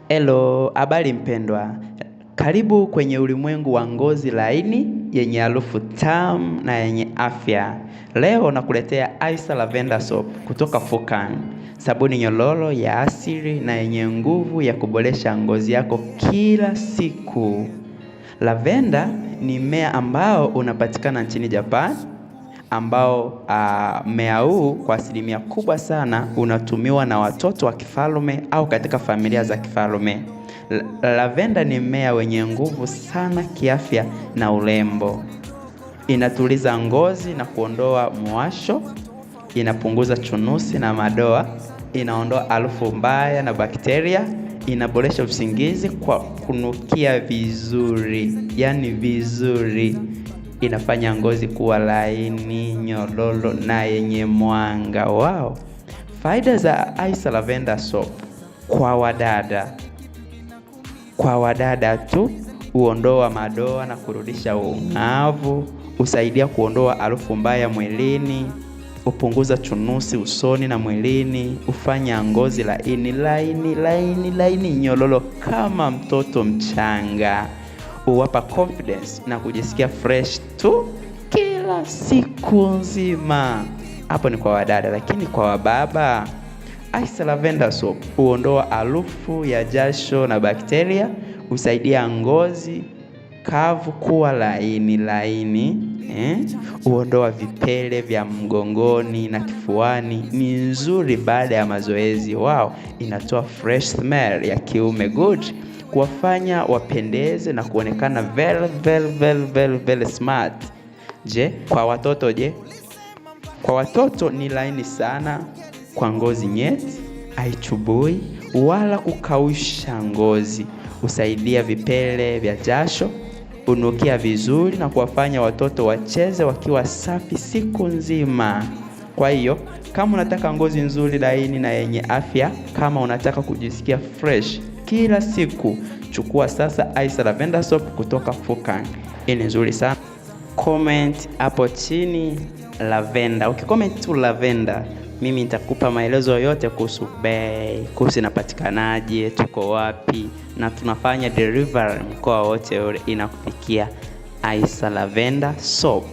Hello, habari mpendwa. Karibu kwenye ulimwengu wa ngozi laini yenye harufu tamu na yenye afya. Leo nakuletea Aisa Lavender Soap kutoka Fukang. Sabuni nyororo ya asili na yenye nguvu ya kuboresha ngozi yako kila siku. Lavender ni mmea ambao unapatikana nchini Japan, ambao mmea huu kwa asilimia kubwa sana unatumiwa na watoto wa kifalme au katika familia za kifalme. Lavender ni mmea wenye nguvu sana kiafya na urembo. Inatuliza ngozi na kuondoa muwasho, inapunguza chunusi na madoa, inaondoa harufu mbaya na bakteria, inaboresha usingizi kwa kunukia vizuri, yani vizuri. Inafanya ngozi kuwa laini, nyororo na yenye mwanga. Wow. Faida za Aisa Lavender Soap kwa wadada. Kwa wadada tu, huondoa madoa na kurudisha ung'avu, husaidia kuondoa harufu mbaya mwilini, hupunguza chunusi usoni na mwilini, hufanya ngozi laini laini laini laini nyororo kama mtoto mchanga, huwapa confidence na kujisikia fresh tu kila siku nzima. Hapo ni kwa wadada, lakini kwa wababa, Aisa Lavender Soap huondoa harufu ya jasho na bakteria, husaidia ngozi kavu kuwa laini laini, huondoa vipele vya mgongoni na kifuani. Ni nzuri baada ya mazoezi. Wow, inatoa fresh smell ya kiume, good, kuwafanya wapendeze na kuonekana very very very very very smart. Je, kwa watoto je? Kwa watoto ni laini sana kwa ngozi nyeti, haichubui wala kukausha ngozi, husaidia vipele vya jasho, hunukia vizuri na kuwafanya watoto wacheze wakiwa safi siku nzima. Kwa hiyo, kama unataka ngozi nzuri laini na yenye afya, kama unataka kujisikia fresh kila siku, chukua sasa Aisa Lavender Soap kutoka Fukang. Hii ni nzuri sana. Comment hapo chini lavender. Ukicomment tu lavender, mimi nitakupa maelezo yote kuhusu bei, kuhusu inapatikanaje, tuko wapi na tunafanya delivery mkoa wote ule, inakufikia Aisa Lavender Soap.